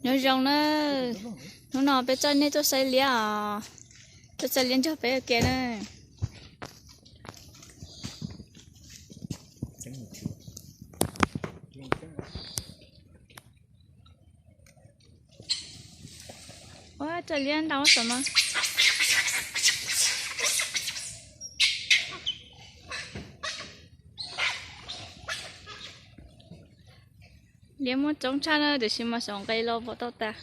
Nyob zoo na, hnub no peb coj nej tuaj saib liab os, tuaj saib liab nrog peb ua ke na. Ua, cov liab ntau saum no. Liab muaj coob tshaj na, tiam sis mas saum nqe los pom tau tas.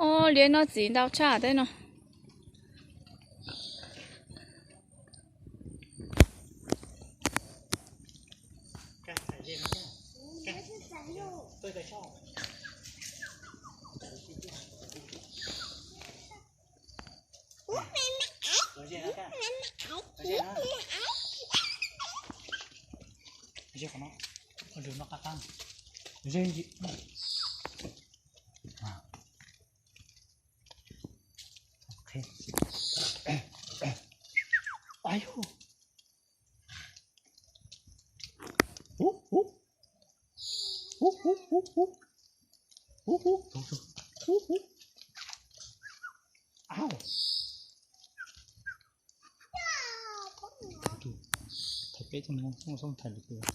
Ob, liab noj txiv ntau tshaj tej no. Thaiv peb tug no, txhob thaiv lwm tus.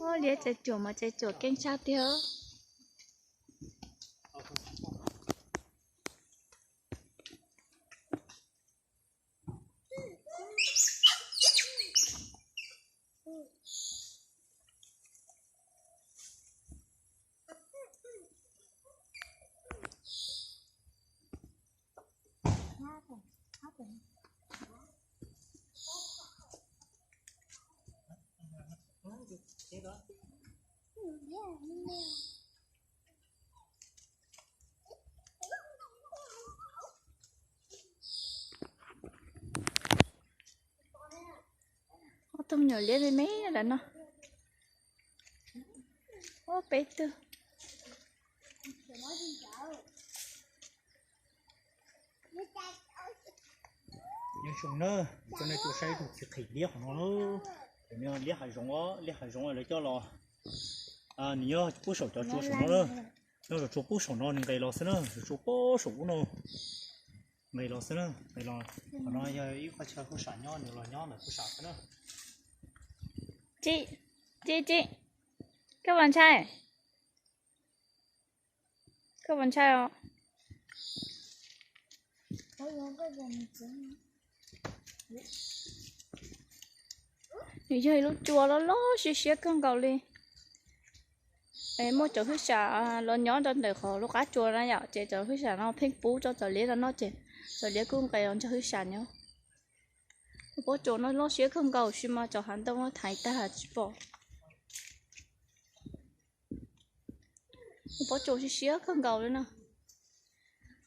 Ua, liab tsev cuam mas tsev cuam keej tshaj tiag. Ob tug me nyuam liab me me ntawm no. Ua, peb tug. Nyob zoo na, coj nej tuaj saib tus txiv qhim liab qhov no na. Liab hav zoov, liab hav zoov lawv coj los, nws nyob pub saum cov tsua saum no na. Nyob saum tsua pub saum no nws nqes los xwb na, saum tsua pub saum ub no nqes los xwb na, nqes los. Qhov no yog ib qhov chaw huj sam nyob, nws los nyob ntawm huj sam xwb na. Tsis, tsis, tsis, koj puas ntshai? Koj puas ntshai os? Nws yog ib lub tsua loj loj siab siab kawg nkaus li. Es muaj cov hwj sam los nyob rau ntawm qhov lub qab tsua na yom, ces cov hwj sam no pheej pub rau cov liab no noj ces cov liab kuj nqes los nrog hwj sam nyob. Lub pob tsuas no loj siab kawg nkaus sis mas cov hav ntoo no thaiv tag tsis pom. Lub pob tsuas siab siab kawg nkaus li na.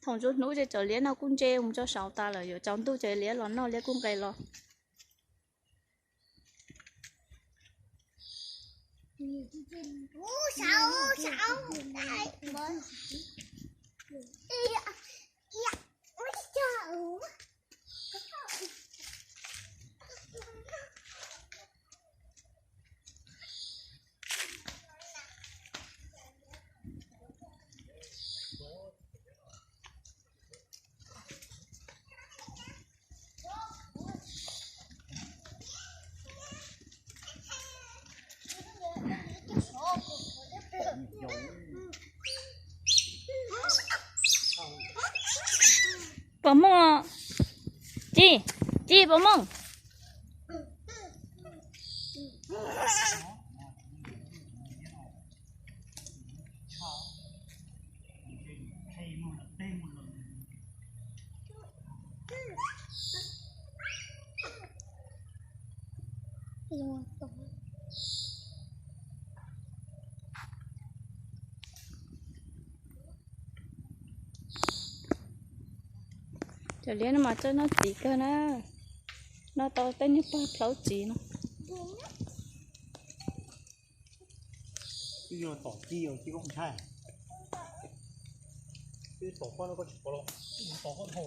Thaum nruab hnub ces cov liab no kuj ntse mus rau saud tas lawm, yuav tsaus ntuj ces liab los noj liab kuj nqes los. Pom mooj. Ci, ci, pom mooj. Cov liab no mas txawj noj txiv kawg na, noj tau tej niag pog plaub txiv no.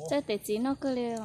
Txawj tev txiv noj kawg li os.